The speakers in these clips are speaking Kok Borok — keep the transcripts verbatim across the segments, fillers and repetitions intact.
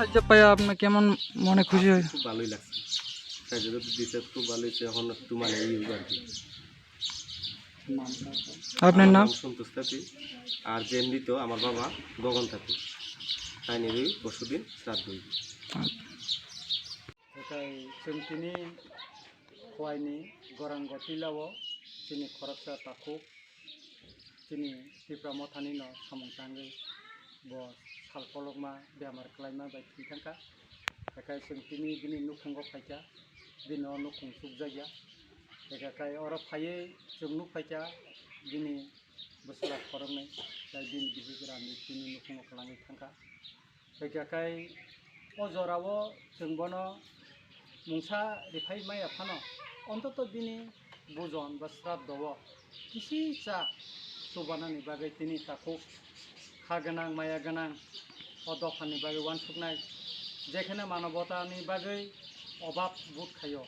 সাহায্য পাই আপনার কেমন মনে খুশি হয়? খুব ভালোই লাগছে। সাহায্য তো দিছে, খুব ভালো হয়েছে। এখন একটু মানে ই হইব আর কি। আপনার নাম? নাম সন্তোষ তাঁতি। আর যে মৃত আমার বাবা গগন তাঁতি। তাই নিয়ে পরশুদিন শ্রাদ্ধ হইব। Haikhe chwng tini Khowaini Gorango Tilao chini khoroksa takhuk chini Tipra Mothani no samung tangwi bo sal kolokma bemar kwlaima bai thwi thangkha. Haikhe chwng tini bini nukhungo phaikha, bini o nukhung chukjakya. Haikhe oro phaiwi chwng nukphaikha bini bwsla khoroknwi, tei bini bihik rani tini nukhungo kwlangwi thangkha. Haikhe o jorao chwng bono mungsa riphai maya phano, ontoto bini bujon ba sraddho o kisisa chubanani bagwi tini takhuk kha gwnang, maya gwnang o dophani bagwi uansuknai, jekhene manobotani bagwi obab but khaio.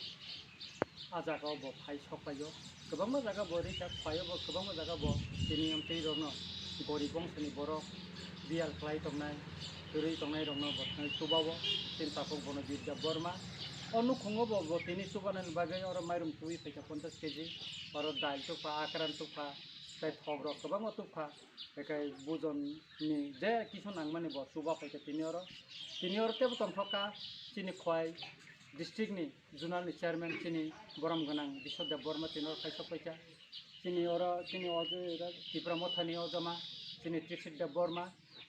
A jaga o bo phai sok paio, kwbangma jaga bo rika khlaio, bo kwbangma jaga bo tini amtwi rokno gorib bongsoni borok biyal khlai tongnai, kwrwi tongnai rokno bo thangwi chubao. Chini takhuk bono Birja Borma o nukhungo bo, bo tini chubanani bagwi oro mairum tubui phaikha ponchash kg, oro dal tukpha, akran tukpha, tei thok rok kwbangma tukpha. Haikhe bujon ni je kisu nangmani bo chuba phaikha tini oro. Tini oro tebo tongthokha chini Khowai district ni zonal ni chairman chini borom gwnang Biswa Debbarma tini oro khaisok paikha. Chini oro chini o je Tipra Mothani o jama chini Triksit Debbarma,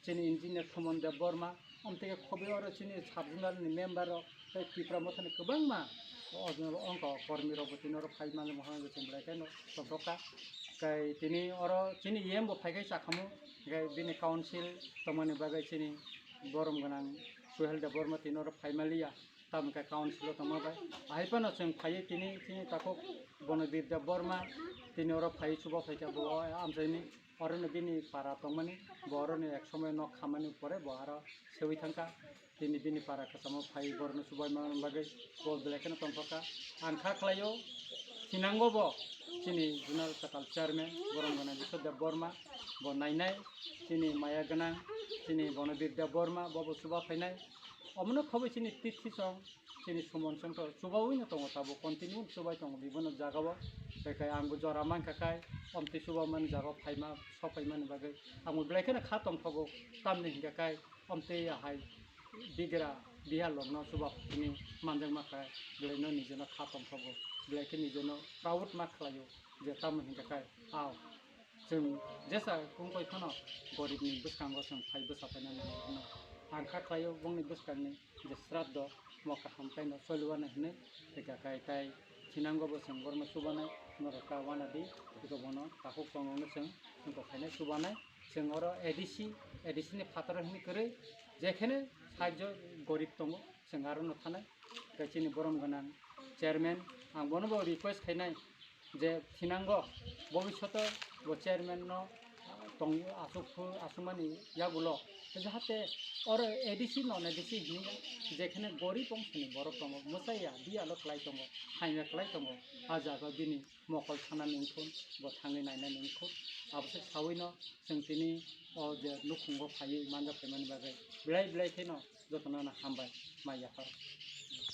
chini engineer Thumon Debbarma, amtwi khe khobwi oro chini sub zonal ni member rok tei Tipra Mothani kwbangma o, o, ongko kormi rok bo tini oro phai mani mohang chwng belai kheno tongthokha. Tei tini oro chini E M bo phaikhai chakhamu, hingkhe bini council tongmani bagwi chini borom gwnang Suhel Debbarma tini oro phaimaliya. Tamo khe council o tongma bai. Ahai phano chwng phaiwi tini chini takhuk Bonobir Debbarma tini oro phaiwi chuba phaikha bo o amchaini. Orono bini para tongmani, bo orono ek somoy nok khamani pore bo aro sewi thangkha. Tini bini para kwchamo phaiwi borokno chubaima bagwi bo belai kheno tongthokha. Ang kha khlaio, thinango bo chini zonal kwtal chairman borom gwnang Biswa Debbarma bo nainai, chini maya gwnang chini Bonobir Debbarma bo bo chuba phainai. Omono khobwi chini tithisong, chini sumon songkho chubawino tongo, tabuk continue chubai tongo bibono jagao. Bekhai angbo jora mankha khai, omtwi chubamani jagao phaima, sokphaimani bagwi angbo belai kheno kha tongthogo. Tamni hinkha khai omtwi ahai bigra bihar lokno chuba phini manjakma khai belaino nijeno kha tongthogo, belai khe nijeno proud ma khlaio je tamo hinkha khai ao. Chwng jesa kungkoi phano goribni bwskango chwng phai bwsa painani nangkukno. Ang kha khlaio bongni bwskangni je sraddho mo kaham kaino choliwano hinwi thwikha khai tai thinango bo chwng borokno chubanai norok ta wanadi tiko bono takhuk tongrokno chwng chwngkok khainai chubanai. Chwng oro A D C, A D C ni phataro hinwi kwrwi jekhene sahajjo gorib tongo chwng arono thanai. Tei chini borom gwnang chairman, ang bono bo request khainai je thinango bobishoto bo chairman no tong asuk asukmani yagulo jahate oro A D C non A D C hinwi jekhene gorib bongsoni borok tongo, mwchaya biyalo kwlai tongo, hamya kwlai tongo, a jaga bini mokol thanani wngkhu, bo thangwi nainani wngkhu, abose sawino chwng tini o je nukhungo phaiwi manja phaimani bagwi belai belai kheno jotono no hambai mai yapharo.